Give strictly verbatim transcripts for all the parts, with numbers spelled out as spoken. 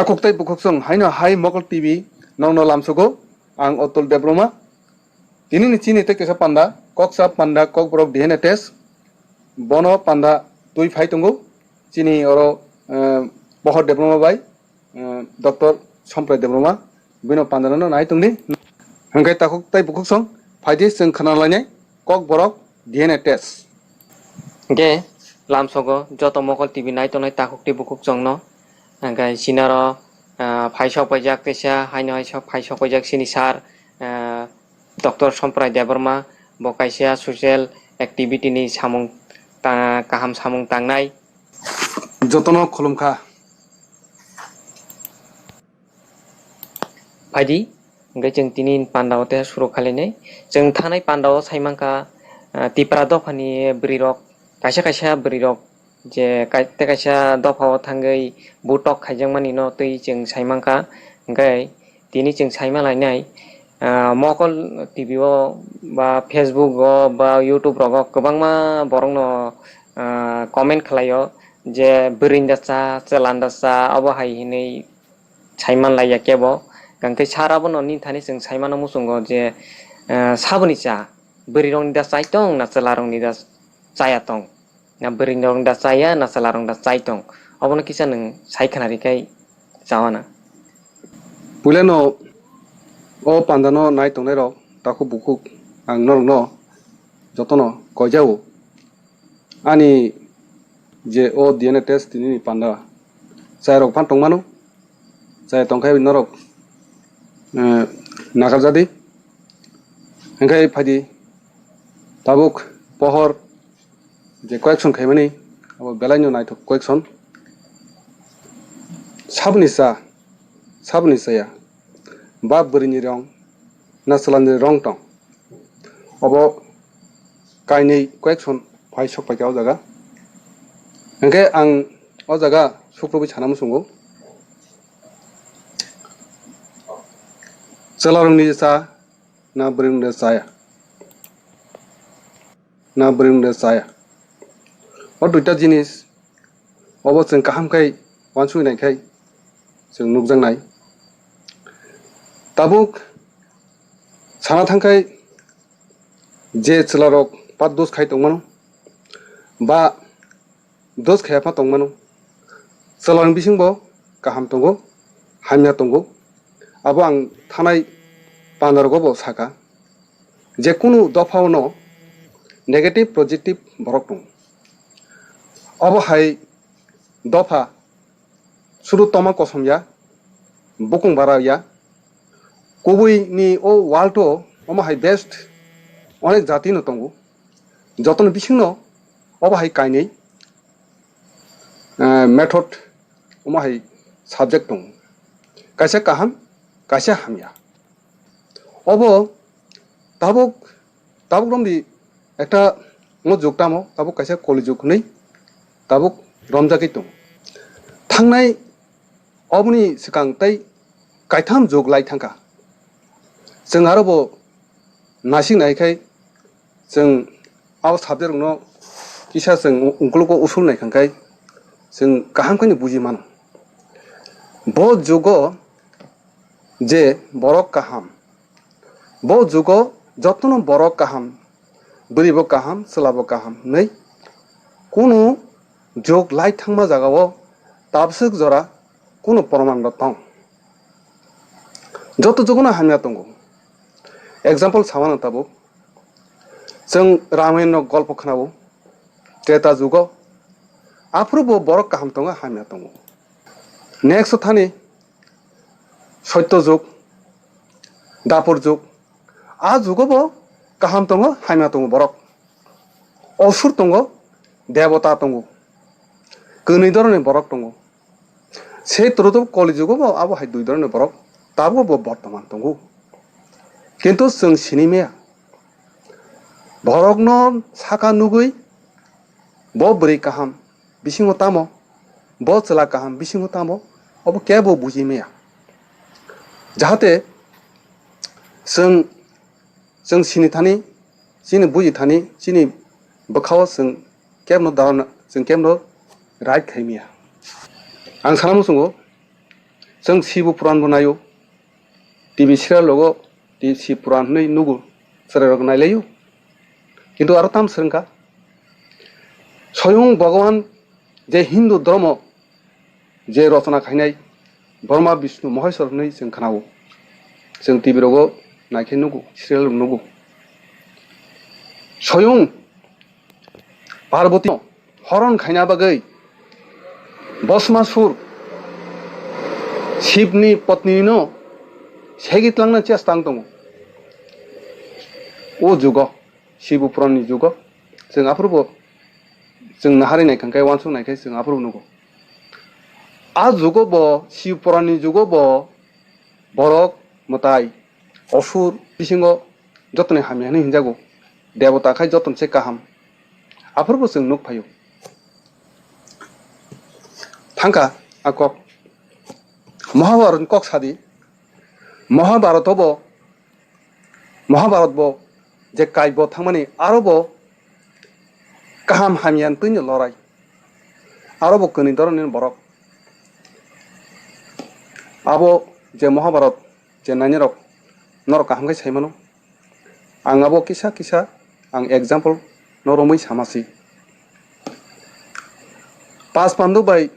Takhuk tei bukhuksong haino hai Mokol T V nokno lamsogo, ang Otul Debbarma. Tinini chini tei kaisa panda, koksa panda, kokborok D N A test. Bono panda twi phai tongo, chini oro, eh, Pohor Debbarma bai, eh, Doctor Somprai Debbarma, bino pandano nai tongdi. Hwnkhe takhuk tei bukhuksong, phaidi chwng khna lainai kokborok D N A test. Hwnkhe lamsogo joto Mokol T V nai tongnai takhuk tei bukhuksongno, hwnkhe sinaro, ah, phaisok paijak teisa, haino hai sok phaisok paijak chini sir, ah, Doctor Somprai Debbarma, bo kaisa social activity ni samung ta-, kaham samung tangnai. Jotono khulumkha. Phaidi, hwnkhe chwng tini pandao tei suru khalinai. Chwng thanai pandao sai mankha, ah, Tipra dophani bwrwirok, kaisa kaisa bwrwirok je kai-, tei kaisa dophao thangwi butok khaijakmani no twi chwng sai mankha. Hwnkhe tini chwng saima lainai, ah, Mokol T V o ba Facebook o ba YouTube rogo kwbangma borokno, ah, comment khlaio je bwrwini da cha, chwlani da cha, obo hai hinwi saiman laiya kebo. Hwnkhe sir abono nini thani chwng saimano muchungo je, ah, saboni cha, bwrwirokni da chai tong na chwlarokni da chaya tong? Na bwrwirokni da chaya na chwlarokni da chai tong? Obono kisa nwng sai khna rikhe chawana. Puilano o pandano nai tongnairok takhuk bukhuk, ang norokno jotono koijao. Ani je o D N A test tinini panda chairok phan tongmano, chaya tongkhe norok, eh, nakarjadi. Hwnkhe phaidi tabuk pohor je collection khaimani, abo belaino naithok collection. Saboni cha, saboni chaya, ba bwrwini rong na chwlani rong tong, obo kainwi collection phai sok paikha o jaga. Hwnkhe ang o jaga sukrubwi sana muchungo, chwlarokni cha na bwrwini chaya. Na bwrwini chaya. O duita jinis obo chwng kaham khai uansuknai khai chwng nukjaknai. Tabuk sana thangkhai je chwlarok pat dos khai tongmano ba dos khaiya pha tongmano. Chwlarni bisingbo kaham tongo, hamya tongo. Abo ang thanai pandarogo bo saka, je kunu dophao no negative positive borok tongo. Obo hai dopha sudu toma kosom ya, bukung bara ya, kubui ni o world o omo hai best onek jati no tongo. Jotoni bisingno obo hai kainwi, eh, method omo hai subject tongo. Kaisa kaham, kaisa hamya. Obo tabuk, tabuk romdi ekta mo jug tamo, tabuk kaisa koli jug hwnwi tabuk romjagwi tongo. Thangnai oboni swkang tei kaitham jug lai thangkha. Chwng aro bo naisik naikhai chwng abo subject rokno kisa chwng ungkulugo usul nai khangkhai chwng kaham khe buji mano. Bo jugo je borok kaham, bo jugo jotono borok kaham, bwrwi bo kaham, chwla bo kaham hwnwi kunu jug lai thangma jagao tabswk jora kunu proman rok tong. Joto jugono hamya tongo. Example samano tabuk, chwng Ramayana no golpo khwnao, Treta jugo, aphuru bo borok kaham tongo, hamya tongo. Next thani Sotto jug, Dapur jug, a jugo bo kaham tongo, hamya tongo borok. Osur tongo, debota tongo, kwnwi doroni borok tongo. Se toro to koli jugo bo abo hai dui doroni borok tabuk bo bortoman tongo. Kintu chwng sini maya, borokno saka nugwi bo bwrwi kaham bisingo tamo, bo chwla kaham bisingo tamo, obo kebo buji maya. Jahate chwng, chwng sini thani, chini buji thani, chini bwkhao chwng kebno dharana, chwng kebno right khai maya. Ang sana muchungo, Chwng Shiv Puran bo naio, T V serial rogo T-, Shiv Puran hwnwi nugo, chwrairok nailaio. Kintu aro tam swrwngkha. Soyung Bhagwan je Hindu dhormo je rochona khainai Brahma Vishnu Maheshwar hwnwi chwng khnao. Chwng T V rogo naikhe nugo, serial rok nugo. Soyung Parvati horon khaina bagwi Bhasmasur Shivni patnino segwi tlangna chesta wng tongo. O jugo, Shiv Puranni jugo, chwng aphuru bo chwng naharwi naikha khe, uansuk naikhe chwng aphuru nugo. A jugo bo, Shiv Puranni jugo bo borok mwtai, osur bisingo jotoni hamya hwnwi hinjago. Debota khai jotoni se kaham. Aphuru bo chwng nuk phaio. Thangkha a kok. Mahabharatni kok sadi. Mahabharato bo, Mahabharat bo je kaibo thangmani aro bo kaham hamya twino lorai. Aro bo kwnwi doronni borok. Abo je Mahabharat je nainirok norok kaham khe sai mano. Ang abo kisa kisa ang example no romwi sama si. Pas Pandu bai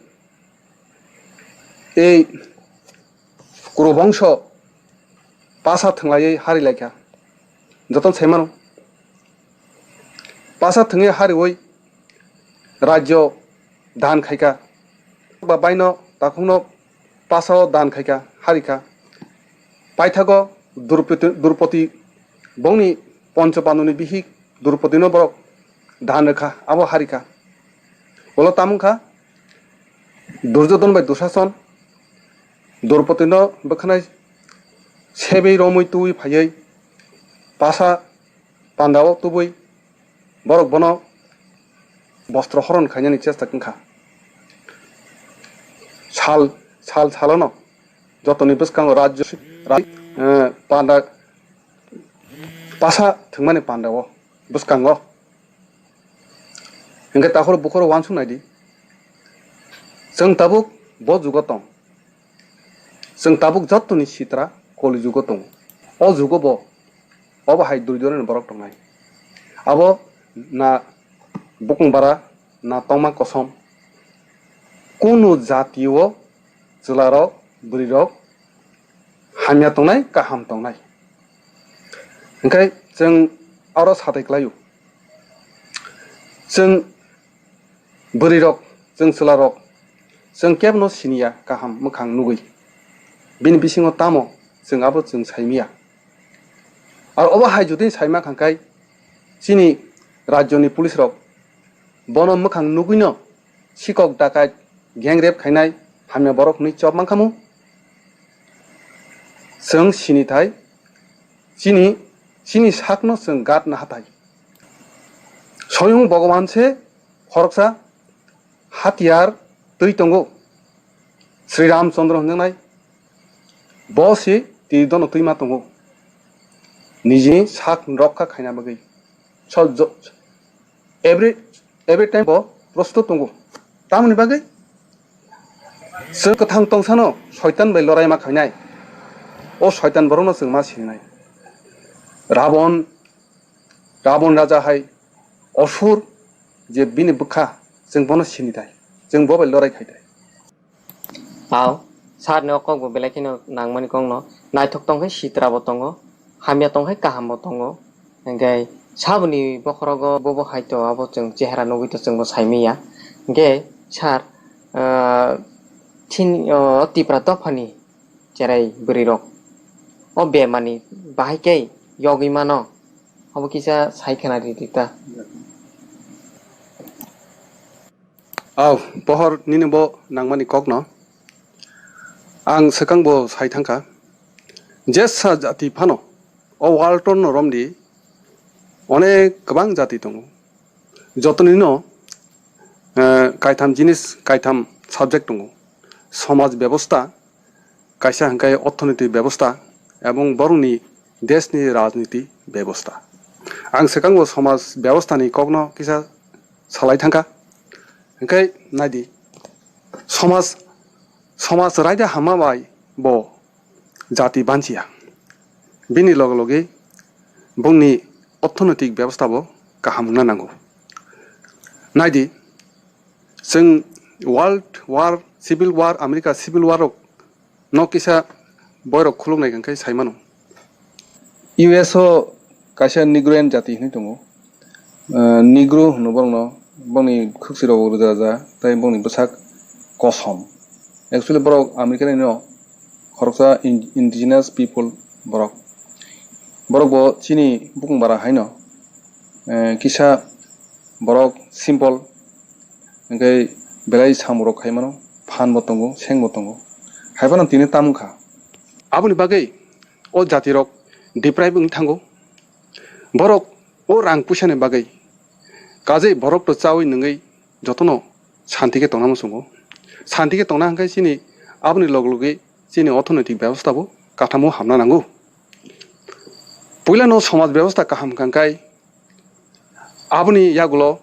ei Kuru bongso pasa thwnglaiwi hari laikha. Jotono sai mano. Pasa thwngwi hariwi rajyo dan khaikha. Ba baino takhukno pasao dan khaikha, harikha. Paithago Drupati, Drupati bongni Poncho Panduni bihik Drupatino borok dan rwkha, abo harikha. Ulo tamungkha Duryodhon bai Dushason Drupatino bwkhanai sebwi romwi twiwi phaiwi pasa pandao tubui borok bono bostro horon khainani chesta wngkha. Sal, sal salono jotoni bwskango rajyo, raj-, eh, panda, pasa thwngmani pandao bwskango. Hingke takhoro bukhoro uansuk naidi. Chwng tabuk bo jugo tong. Chwng tabuk jottoni sitra koli jugo tongo. O jugo bo, obo hai dui dhoronni borok tongnai. Abo na bukung bara, na tongma kosom. Kunu jatio chwlarok, bwrwirok hamya tongnai, kaham tongnai. Hingke chwng aro satai klaio. Chwng bwrwirok, chwng chwlarok, chwng kebno siniya kaham mwkhang nugwi. Bini bisingo tamo chwng abo chwng saimiya. Aro obo hai jotoni saima khangkhai chini rajyoni police rok bono mwkhang nugwino sikok dakai gang rape khainai hamya borok hwnwi chop mankhamu. Chwng sinithai chini, chini sakno chwng gat nahathai. Soyung Bhagwan se khoroksa hatiyar twi tongo. Sri Ramchandra hwnjaknai bo se tiridono twima tongo. Nijini sak rokha khaina bagwi. So, jo-, every, every time bo prostut tongo. Tamoni bagwi chwng kwthang tongsano soitan bai lorai ma khainai. O soitan borokno chwng ma sinai. Rabon, Rabon raja hai osur je bini bwkha, chwng bono sini thai, chwng bo bai lorai khai thai. Ao, sir ni o kok bo belai kheno nangmani kok no. Naithok tong khe sitra bo tongo, hamya tong khe kaham bo tongo. Hingkhe saboni bokhorogo bobo hai to abo chwng chehera nugwi to chwng bo sai manya. Hingkhe sir, ah, chini, o Tipra dophani cherai bwrwi rok o bemani bahai khe yogwi mano. Obo kisa sai khwna ridi ta. Aw, pohor nini bo nangmani kokno. Ang swkang bo sai thangkha. Jesa jati phano o world tour no romdi onek kwbang jati tongo. Jotonino, eh, kaitham jinis, kaitham subject tongo. Somaj bebosta, kaisa hwnkhe orthonoiti bebosta ebong borokni deshni rajniti bebosta. Ang swkango somaj bebostani kokno kisa salai thangkha. Hwnkhe naidi, somaj, somaj raida hama bai Bo jati banchiya. Bini loge loge bongni orthonoitik bebostha bo kaham wngna nango. Naidi, chwng World War, Civil War, America Civil War rok no kisa boirok khuluknai hwnkhe sai mano. U S o kaisa Negroid jati hinwi tongo. Ah, Negro hwno borokno, bongni khwksirok rwja rwja, tei bongni bwsak kosom. Actually, borok America ni no khoroksa in-, indigenous people borok. Borok bo chini bukung bara haino, eh, kisa borok simple, hwnkhe belai samung rok khai mano, phan bo tongo, seng bo tongo. Hai phano tini tam wngkha. Aboni bagwi o jati rok deprive wng thango. Borok o rang puisa ni bagwi kajai borok to chawi nungwi jotono santi khe tongna muchungo. Santi khe tongna hwnkhe chini aboni log logwi chini orthonoitik bebostha bo kathamo hamna nango. Puila no somaj bebostha kaham hwnkha hwnkhe aboni yagulo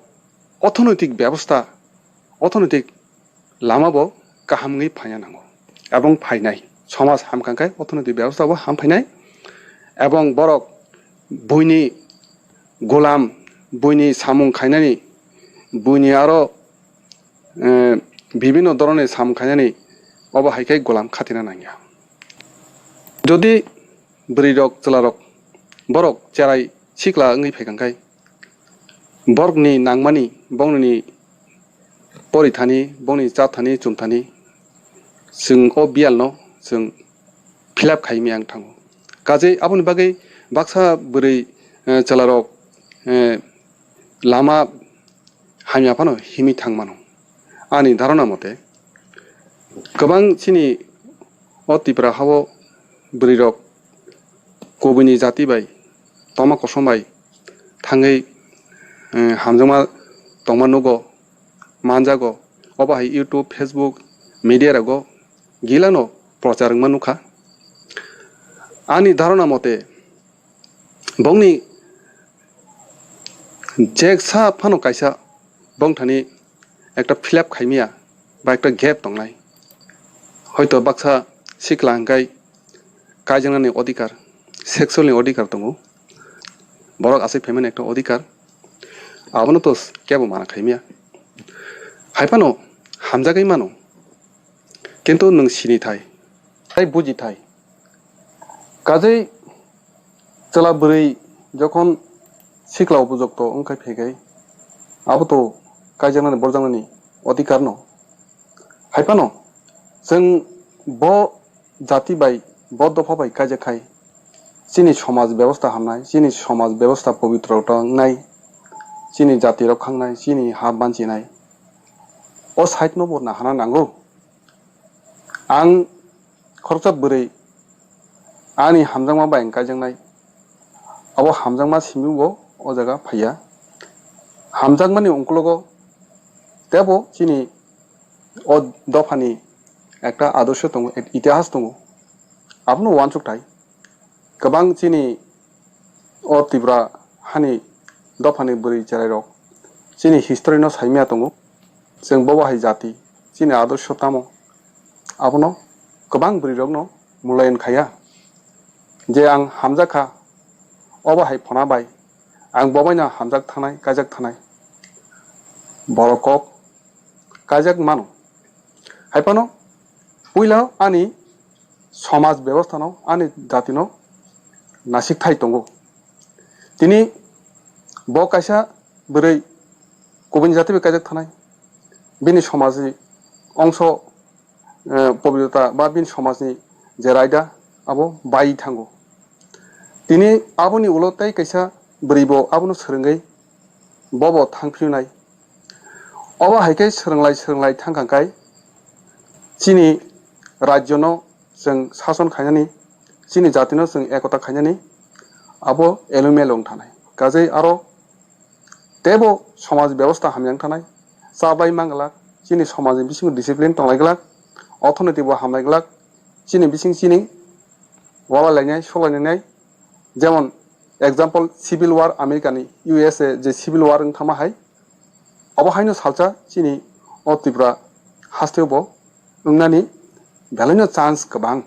orthonoitik bebostha, orthonoitik lama bo kaham wngwi phaina nango. Ebong phainai, somaj hamkha khe orthonoitik bebostha bo ham phainai. Ebong borok buini golam, buini samung khainani, buini aro, eh, bibhinno dhoroner samung khainani, obo hai khe golam khatina nangya. Jodi bwrwi rok, chwla rok, borok cherai sikla wngwi phaikha khe, borokni nangmani, bongni porithani, bongni chathani, chumthani, chwng o biyalno chwng fill up khai maya wng thango. Kajai aboni bagwi baksa bwrwi, eh, chwlarok, eh, lama hamya phano himwi thang mano. Ani dharona mote, kwbang chini o Tripura hao bwrwi rok kubuni jati bai, tongma kosom bai thangwi, eh, hamjakma tongma nugo, manjago. Obo hai YouTube, Facebook, media rogo gilano prochar wngma nukha. Ani dharona mote, bongni jeksa phano kaisa bongthani ekta fill up khaimaya ba ekta gap tongnai. Hoito baksa sikla hwnkhe kaijaknani odhikar, sexual ni odhikar tongo. Borok aswk phaimani ekta odhikar. Abono to kebo mana khaimaya. Hai phano hamjagwi mano. Kintu nwng sini thai, tei buji thai. Kajai chwla bwrwi jokhon sikla upojukto wngkhai phaikhai, abo to kaijaknani borjaknani odhikar no. Hai phano chwng bo jati bai, bo dopha bai kaijak khai, chini somaj bebostha hamnai, chini somaj bebostha pobitro tongnai, chini jati rok khangnai, chini ha banchinai. O side no bo nahana nango. Ang khoroksa bwrwi ani hamjakma bai ang kaijaknai. Abo hamjakma simi bo o jaga phaiya. Hamjakmani ungkulogo tebo chini o dophani ekta adorsho tongo, ek-, itihas tongo. Abono uansuk thai. Kwbang chini o Tripura hani dophani bwrwi cherairok chini history no saimaya tongo. Chwng bobo hai jati, chini adorsho tamo? Abono kwbang bwrwi rokno mulayan khaya. Je ang hamjak kha, obo hai phona bai, ang bo baino hamjak thanai, kaijak thanai. Borok kok kaijak mano. Hai phano puila ani somaj bebostha no, ani jati no nasik thai tongo. Tini bo kaisa bwrwi kubuni jati bai kaijak thanai, bini somaj ni ongso, eh, pobitrota ba bini somaj ni je raida abo bai thango. Tini aboni ulo tei kaisa bwrwi bo abono swrwngwi bobo thang phiyunai. Obo hai khe swrwnglai swrwnglai thang kha khe chini rajyo no chwng sason khainani, chini jati no chwng ekota khainani, abo elumelo wng thanai. Kajai aro tebo somaj bebostha hamya wng thanai, chabai mang glak, chini somaj ni bisingo discipline tonglai glak, orthonoiti bo hamlai glak, chini bising chini walai lainai, sulai lainai, jemon example civil war America ni U S A je civil war wng thangma hai, abo haino salsa chini o Tripura hasteo bo wngnani belaino chance kwbang.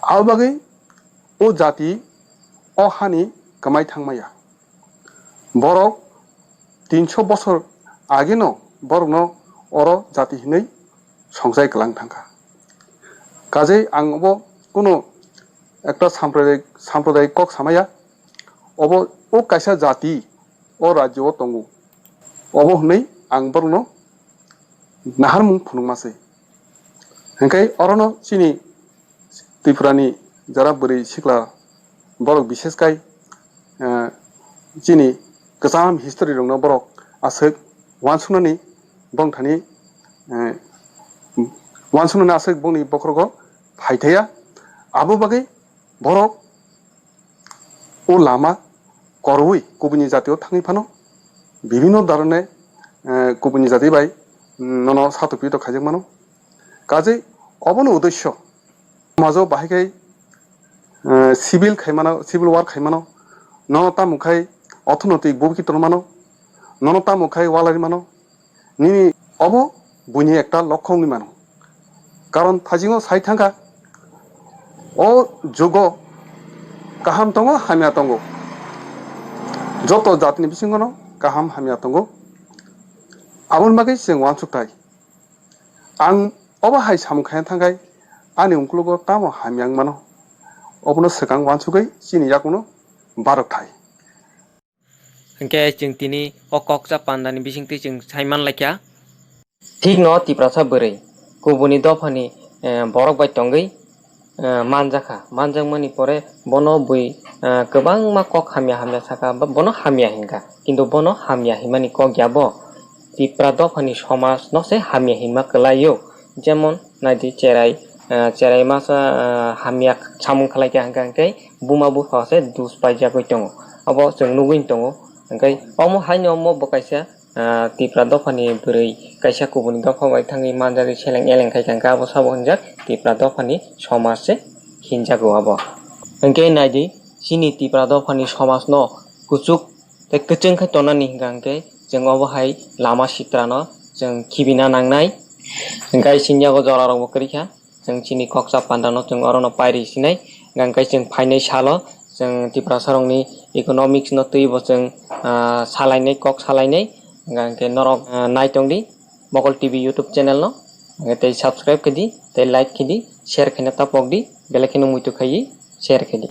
Abo bagwi o jati o hani kwmai thangmaya. Borok tinso bosor ageno borokno oro jati hinwi songchai kwlang thangkha. Kajei ang obo kuno ekta sampradayik, sampradayik kok samaya. Obo o kaisa jati o rajyo o tongo. Obo hwnwi ang borokno naharmung phunukma se. Hingkhe orono chini Tripurani jara bwrwi sikla borok bishes kai, eh, chini kwcham history rokno borok aswk uansuknani bongthani, eh, uansuknani aswk bongni bokhorogo phaithaya. Abo bagwi borok o lama korwi kubuni jatio thangwi phano bibhinno dharone, eh, kubuni jati bai, mm, nono sato pito khaijak mano. Kajei obono uddesyo samajo bahai khai, eh, civil khai mano, civil war khai mano, nono tamo khai orthonotik bubiki tong mano, nono tamo khai walari mano, nini obo buini ekta lokho wngwi mano. Karon thaisingo sai thangkha, o jugo kaham tongo, hamya tongo. Joto jatni bisingono kaham hamya tongo. Aboni bagwi chwng uansuk thai. Ang obo hai samung khaina thangkhai, ani ungkulugo tamo hamya wng mano. Obono swkang uansugwi chini yakungno barok thai. Hingkhe chwng tini o kokcha pandani bisingtwi chwng sai manlaikha. Thikno Tiprasa bwrwi kubuni dophani, eh, borok bai tongwi, eh, manjakha. Manjakmani pore bono bui, eh, kwbangma kok hamya hamya sakha, ba bono hamya hinkha. Kintu bono hamya hinmani kok ya bo. Tipra dophani somajno se hamya hinma kwlaio. Jemon, naidi cherai, eh, cherai masa, eh, hamya samung khlaikha hingkha hingkhe buma bupha se dus paijagwi tongo. Obo chwng nugwi tongo. Hingkhe omo haino omo bo kaisa, ah, Tipra dophani bwrwi kaisa kubuni dopha bai thangwi manjagwi seleng eleng khai kha, hingkhe abo sabo hinjak Tipra dophani somaj se hinjago abo. Hingkhe naidi, chini Tipra dophani somajno kuchuk tei kwchwng khai tonani hingkha hingkhe chwng obo hai lama sitrano chwng khibina nangnai. Hingkhe chini yago jorarokbo kwrwi kha. Chwng chini kokcha pandano chwng orono pairi sinai, hingkha hingkhe chwng phainai salo chwng Tiprasarokni economics no twibo chwng, ah, salainai, kok salainai, hingkha hingkhe norok, ah, naitongdi Mokol T V YouTube channel no, hingkha tei subscribe khaidi, tei like khaidi, share khaina tapokdi, belai kheno muitu khaiwi share khaidi.